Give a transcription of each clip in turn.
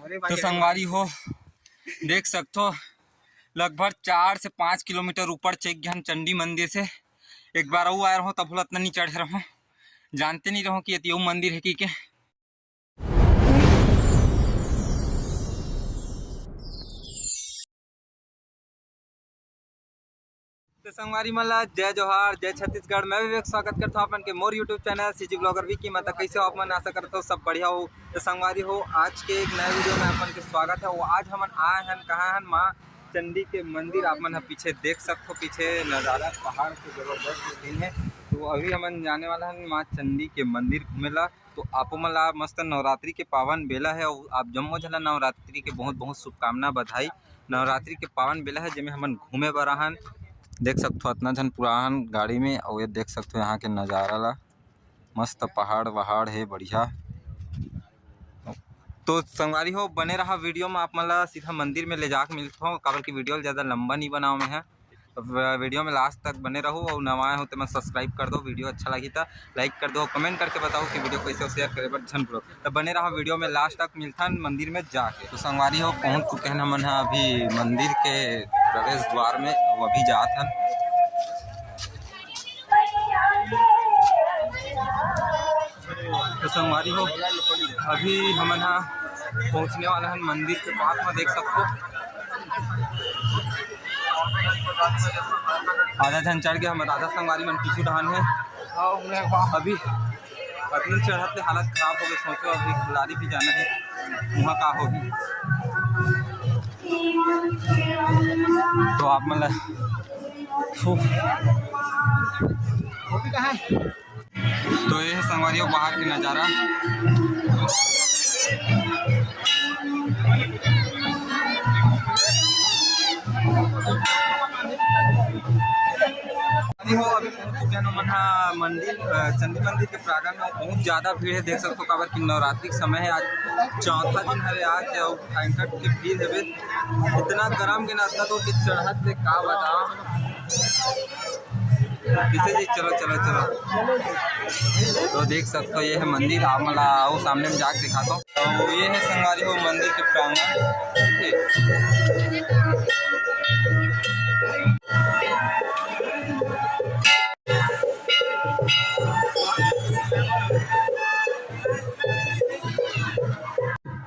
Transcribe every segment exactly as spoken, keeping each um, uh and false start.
तो संगवारी हो, देख सकथो, लगभग चार से पाँच किलोमीटर ऊपर चढ़ गे हन चंडी मंदिर से। एक बार अउ आए रहूँ, तब अतना नहीं चढ़े रहूँ, जानते नहीं रहूँ कि एती अउ मंदिर हे कि के। तो संगवारी मन ला जय जोहार, जय छत्तीसगढ़। मैं विवेक, स्वागत करता हूँ आप मन के मोर YouTube channel CG blogger Vicky में। तो कैसे हो आप मन? आशा करता हूँ सब बढ़िया हो। तो संगवारी हो, आज के एक नए वीडियो में आप मन के स्वागत है। वो आज हमन आए हन, कहाँ हन? माँ चंडी के मंदिर। आप मन ह पीछे देख सकथो, पीछे नज़ारा पहाड़ के जबरदस्त सीन है। तो अभी हमन जाने वाला हन माँ चंडी के मंदिर घूमे ला। तो आपो मन ला मस्त नवरात्रि के पावन बेला है, अउ आप जम्मो झन ला नवरात्रि के बहुत बहुत शुभकामना, बधाई। नवरात्रि के पावन बेला है, जेमे हमन घूमे बर आहन। देख सकथो, अतना झन पूरा आहन गाड़ी में, अउ ये देख सकथो यहाँ के नज़ारा ला, मस्त पहाड़ वहाड़ है, बढ़िया। तो संगवारी हो, बने रहा वीडियो में, आप मन ला सीधा मंदिर में ले जाके मिलथो, काबर कि वीडियो ला ज़्यादा लंबा नहीं बनाओ मैं है। तो वीडियो में लास्ट तक बने रहो, और नवा आए हो तो मन सब्सक्राइब कर दो, वीडियो अच्छा लगी तो लाइक कर दो, कमेंट करके बताओ कि वीडियो कैसे हो, शेयर करे बर झन भूलो। तो बने रहा वीडियो में, लास्ट तक मिलथन मंदिर में जाके। तो संगवारी हो, पहुंच चुके हैं हमन ह अभी मंदिर के प्रवेश द्वार में, वो अभी जात हन। तो संगवारी हो, अभी हमन ह पहुंचने वाला हन मंदिर के पास में, देख सकथो। आधा झन चढ़ गे, हमर आधा संगवारी मन पीछू डहान हे। अभी अतनी चढ़त ले हालत खराब हो गई, सोचो अभी कुलारी भी जाना है, वहाँ का होगी। तो आप मन ला फू-, तो ये है संगवारी हो बाहर के नज़ारा। अभी हो, अभी पहुंच चुके हैं हमन ह मंदिर, अ, चंडी मंदिर के प्रांगण में। बहुत ज़्यादा भीड़ है, देख सकथो, काबर कि नवरात्रि के समय है, आज चौथा दिन हवे आज, अउ भयंकर के भीड़ हवे। इतना गरम के ना, इतना दूर के चढ़त ले का बताओ। पीछे जी, चलो, चलो, चलो। तो देख सकथो, ये है मंदिर, आप मन ला अउ सामने में जाके दिखाता हूँ। तो ये है संगवारी हो मंदिर के प्रांगण, ठीक है।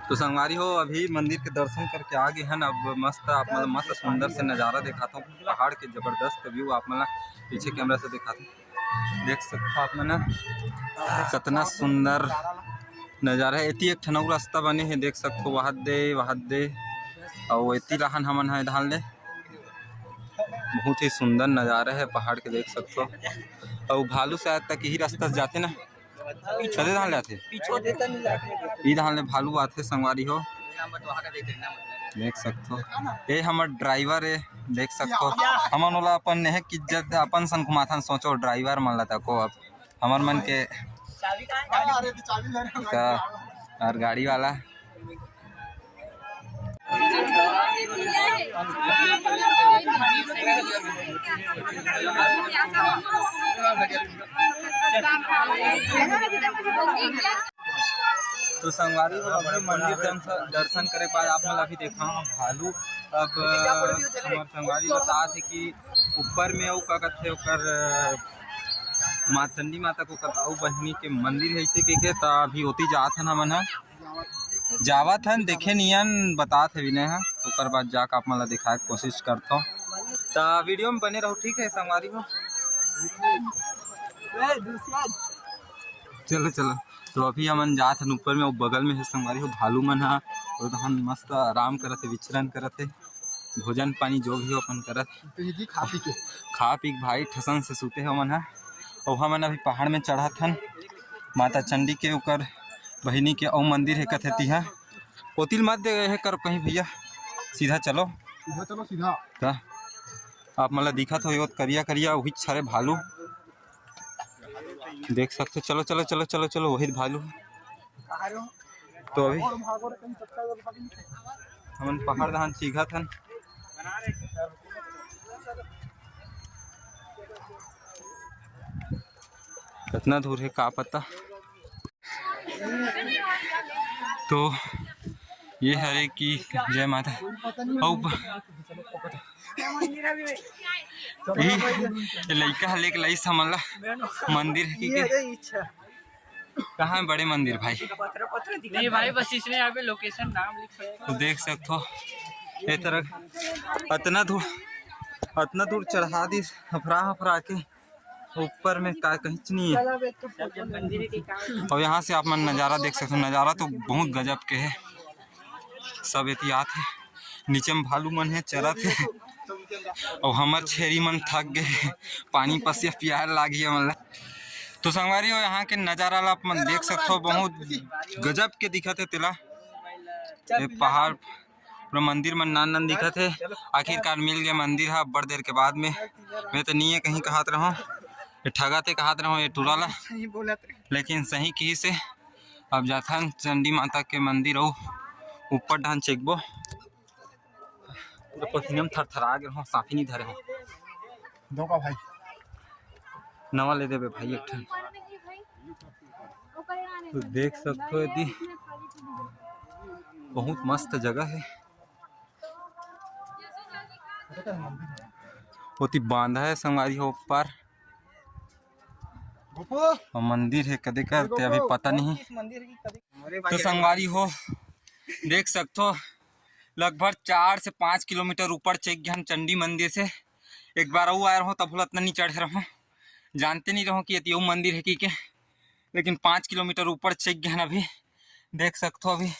तो संगवारी हो, अभी मंदिर के दर्शन करके आ गे हन। अब मस्त, आप मन ला मस्त सुंदर से नज़ारा दिखाता हूँ। पहाड़ के जबरदस्त व्यू आप मन ला पीछे कैमरा से दिखाथों, देख सकथो आप मन ह, कतना सुंदर नज़ारा है। एती एक ठन अउ रास्ता बने हे, देख सकथो, वहाद दे, वहाद दे, अउ एती लाहन हमन ह धान ले। बहुत ही सुंदर नज़ारा है पहाड़ के, देख सकथो। अउ भालू शायद तक यही रास्ता से जाथे ना। चले धान ले आथे। ई धान ले भालू आथे संगवारी हो। देख सकथो। ये हमर ड्राइवर है, देख सकथो। हमन ओला अपन नेहक इज्जत अपन सन घुमाथन, सोचो ड्राइवर मन ला तको अब। हमर मन के का, और गाड़ी वाला। तो संगवारी हो, अभी मंदिर दर्शन, दर्शन करे के बाद आप मन अभी देखा भालू। अब हमर संगवारी बता थे कि ऊपर में अउ का कथे ओकर, अ, माँ चंडी माता को ओकर अउ बहिनी के मंदिर है इसे के, के त अभी ओती जात हन हमन ह। जावत हन, देखे नियन बतात हे विनय ह, ओकर बाद जाके आप मन ला दिखाए के कोशिश करथों। त वीडियो में बने रहो, ठीक है संगवारी हो। चलो, चलो, तो अभी हमन जात हन ऊपर में, वो बगल में है संगवारी हो, भालू मन ह, वो तहन मस्त आराम करत हे, विचरण करत हे, भोजन पानी जो भी हो अपन करत। पीही खा पी के। खा पी के भाई ठसन से सूते हो मन ह। अउ हमन अभी पहाड़ में चढ़त हन, माता चंडी के ओकर बहिनी के अउ मंदिर हे कथे तिहा। ओतिल मत दे हे कर कहीं भैया, सीधा चलो। सीधा चलो, सीधा। त आप मन ला दिखत हो, यो करिया करिया वही सारे भालू देख सकते। चलो, चलो, चलो, चलो, चलो, वही भालू। तो अभी हमन पहाड़ दहान चीघत हन। कितना दूर है का पता। तो ये हरे कि जय माता। अउ ब-, ये, ये लइका ह लेके लाइस हमन ला मंदिर हे कि के? कहाँ है बड़े मंदिर भाई? नहीं भाई, बस इसने यहाँ पे लोकेशन नाम लिख सकते हो। तो देख सकते हो ये तरह अतना दूर, अतना दूर चढ़ा दी हफरा हफरा के। ऊपर में का कहीं नहीं है। और यहाँ से आप मन नज़ारा देख सकते हो, नज़ारा तो बहुत गजब के है। सब एती आत हे, नीचे में भालू मन हे, चरत हे। और हमर छेरी मन थक गए, पानी पसिया पियार लागी हमन ला। तो संगवारी हो, यहाँ के नज़ारा ला आप मन देख सकते हो, बहुत गजब के दिखत हे तेला। ये पहाड़ पूरा मंदिर मन नान नान दिखत हे। आखिरकार मिल गए मंदिर ह अब्बड़ देर के बाद में। मैं तो नहीं है कहीं कहत रहूँ, ये ठगत हे कहत रहूँ ये टूरा ला, लेकिन सही कही से। अब जाथन चंडी माता के मंदिर अउ ऊपर डाहन चेकबो। पूरा पसीना में थरथरा गे रहूँ, साफी नहीं धरे हूँ। दो का भाई। नवा ले देबे भाई एक ठन। तो देख सकते हो यदि बहुत मस्त जगह है। ओती बांधा है संगवारी हो ऊपर। और मंदिर है कदे करते अभी पता नहीं। तो संगवारी हो देख सकते हो लगभग चार से पाँच किलोमीटर ऊपर चेक गए हम चंडी मंदिर से। एक बार अउ आए रहूँ तब अतना नहीं चढ़े रहूँ, जानते नहीं रहूँ कि एती अउ मंदिर है कि के। लेकिन पाँच किलोमीटर ऊपर चेक गए हन अभी। देख सकथो अभी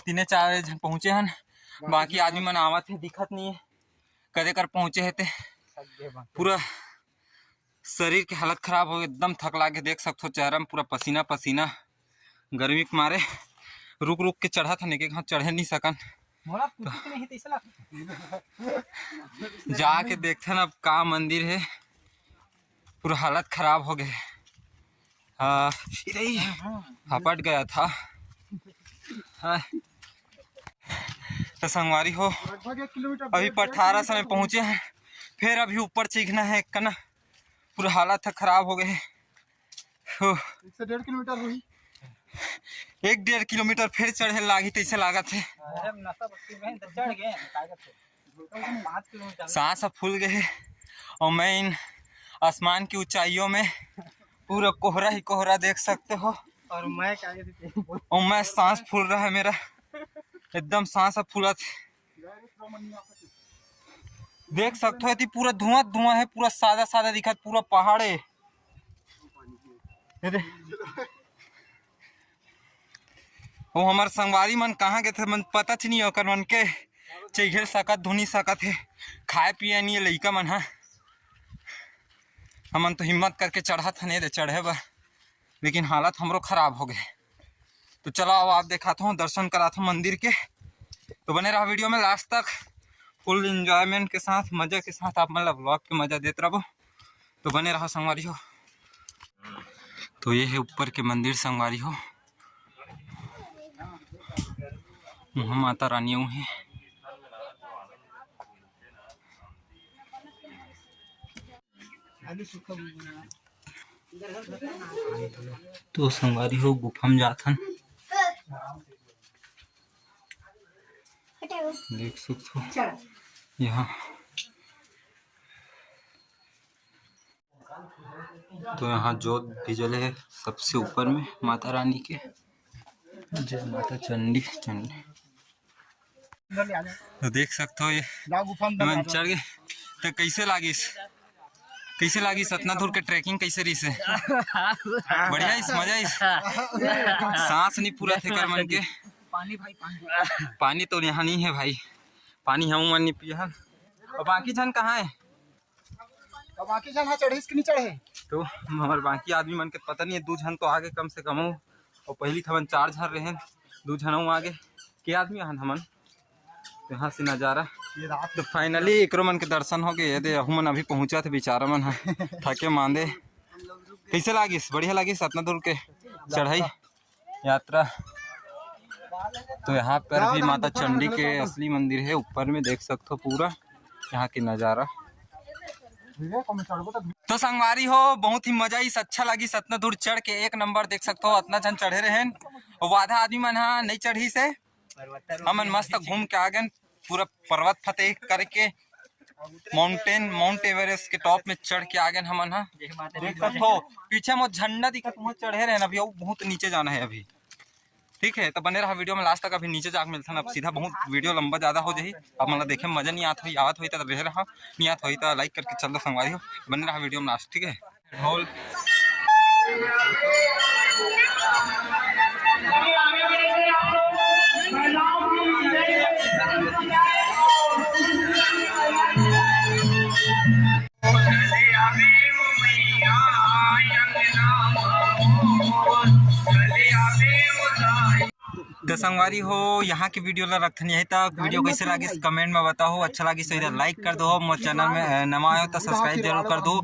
तीने चार झन पहुँचे हन, बाकी आदमी मन आवत हे, दिखत नहीं है कदे कर पहुँचे हे ते। पूरा शरीर के हालत खराब हो गे, एकदम थक लागे। देख सकथो चेहरा में पूरा पसीना पसीना, गर्मी के मारे रुक रुक के चढ़त हन, एक एक हाथ चढ़े नहीं सकन। मोला पूछी के नहीं तैसे लगथे। जाके देखथन अब का मंदिर है, पूरा हालत खराब हो गए। हाँ, इधर ही हपट गया था। हाँ। तो संगवारी हो, लगभग एक किलोमीटर अभी दूर पठारा से में पहुँचे हैं, फिर अभी ऊपर चीखना है एक कना, पूरा हालत है खराब हो गए। हो। एक से डेढ़ किलोमीटर हुई। एक डेढ़ किलोमीटर फिर चढ़े लागी तैसे लागत है। अरे, हम नशा बस्ती में तो चढ़ गए हैं, का करते? पाँच किलोमीटर। सांस अब फूल गए हैं और मैं इन आसमान की ऊंचाइयों में पूरा कोहरा ही कोहरा देख सकते हो। और मैं क्या कहते थे? और मैं सांस फूल रहा है मेरा, एकदम सांस अब फूलत। देख सकते हो यदि पूरा धुआं धुआं है, पूरा सादा सादा दिखत, पूरा पहाड़ है। ये दे। वो हमारे संगवारी मन कहाँ गए थे, मन पता च नहीं, ओकर मन के चेघे सकत धुनी सकत है, खाए पिए नहीं है लइका मन हा। हमन तो हिम्मत करके चढ़त हन ये दे चढ़े बर, लेकिन हालत हमरो खराब हो गए। तो चला, अब आप दिखाता हूँ, दर्शन कराता हूँ मंदिर के। तो बने रहा वीडियो में लास्ट तक, फुल एंजॉयमेंट के साथ, मजे के साथ आप मतलब व्लॉग के मजा देत रहो। तो बने रहा संगवारी हो। तो ये है ऊपर के मंदिर संगवारी हो, वहाँ माता रानी है। तो संगवारी हो गुफा में जाथन, देख सकथो यहाँ। तो यहाँ जोत भी जले है सबसे ऊपर में माता रानी के। जय माता चंडी चंडी। तो देख सकते हो ये जाओ गुफा में मन चढ़ गए। तो कैसे लागिस, कैसे लागिस अतना दूर के ट्रैकिंग कैसे रहिस? बढ़िया इस मजा इस सांस नहीं पूरा थे कर मन के। पानी भाई पानी। पानी तो यहाँ नहीं है भाई, पानी हम मन नहीं पिए हन। और बाकी झन कहाँ है? अब बाकी झन हा चढ़िस कि नहीं चढ़े? तो हमर बाकी आदमी मन के पता नहीं है, दू झन तो आगे कम से कम हो, और पहली थवन चार झन रहे, दू झन हो आगे। के आदमी हन हमन? तो यहाँ से नजारा। ये रात तो फाइनली एकरो मन के दर्शन हो गए। ये दे अहू मन अभी पहुँचा थे बेचारा मन हा थके मांदे। कैसे लागिस? बढ़िया लागिस अतना दूर के चढ़ाई यात्रा। तो यहाँ पर भी माता चंडी के असली मंदिर है, ऊपर में देख सकते हो पूरा यहाँ की नजारा। तो संगवारी हो, बहुत ही मजा आइस, अच्छा लागिस, अतना दूर चढ़ के एक नंबर देख सकते हो, अतना झन चढ़े रहेन। और आधा आदमी मन हा नहीं चढ़िस हे, हमन मस्त घूम के आ गए, पूरा पर्वत फतेह करके, माउंटेन, माउंट एवरेस्ट के टॉप में चढ़ के आ गए हमन हा। देख सकत हो, पीछे में झंडा दिखत, वहाँ चढ़े रहे ना अभी, वो बहुत नीचे जाना है अभी। ठीक है, तो बने रहा वीडियो में लास्ट तक। अभी नीचे जाके मिलथन, अब सीधा बहुत वीडियो लंबा ज्यादा हो जाही। अब मतलब देखे में मजा नहीं आत होई, आवत होई तो रहे रहा, नहीं आत होई तो लाइक करके चल दो संगवारी हो। बने रहा वीडियो में लास्ट, ठीक है। ढोल। तो संगवारी हो, यहाँ की वीडियो ला रखथन यही तक। वीडियो कैसे लागिस कमेंट में बताओ, अच्छा लागिस तो इधर लाइक कर दो, मोर चैनल में अ, नवा आयो तो सब्सक्राइब जरूर कर दो,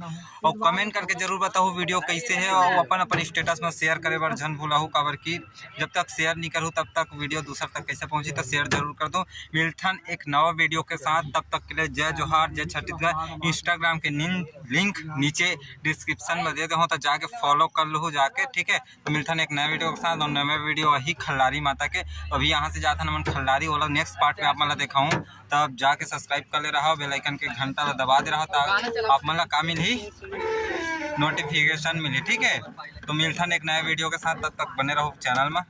और कमेंट करके जरूर बताओ वीडियो कैसे है, और अपन अपन स्टेटस में शेयर करे बर झन भूलहू, काबर कि जब तक शेयर नहीं करूँ तब तक वीडियो दूसर तक कैसे पहुँची, तो शेयर जरूर कर दो। मिलथन एक नवा वीडियो के साथ, तब तक के लिए जय जोहार, जय छत्तीसगढ़। इंस्टाग्राम के लिंक नीचे डिस्क्रिप्शन में दे दे हो, तो जाके फॉलो कर लो जाके, ठीक है। तो मिलथन एक नए वीडियो के साथ, और नए वीडियो वही खल्लारी माता के। अभी यहाँ से जाथन हमन खल्लारी वाला नेक्स्ट पार्ट में आप मन ला देखाऊँ, तब जाके सब्सक्राइब कर ले रहा, बेल आइकन के घंटा ला दबा दे रहा, तब आप मन ला का मिलही, नोटिफिकेशन मिलही, ठीक है। तो मिलथन एक नए वीडियो के साथ, तब तक बने रहो चैनल में।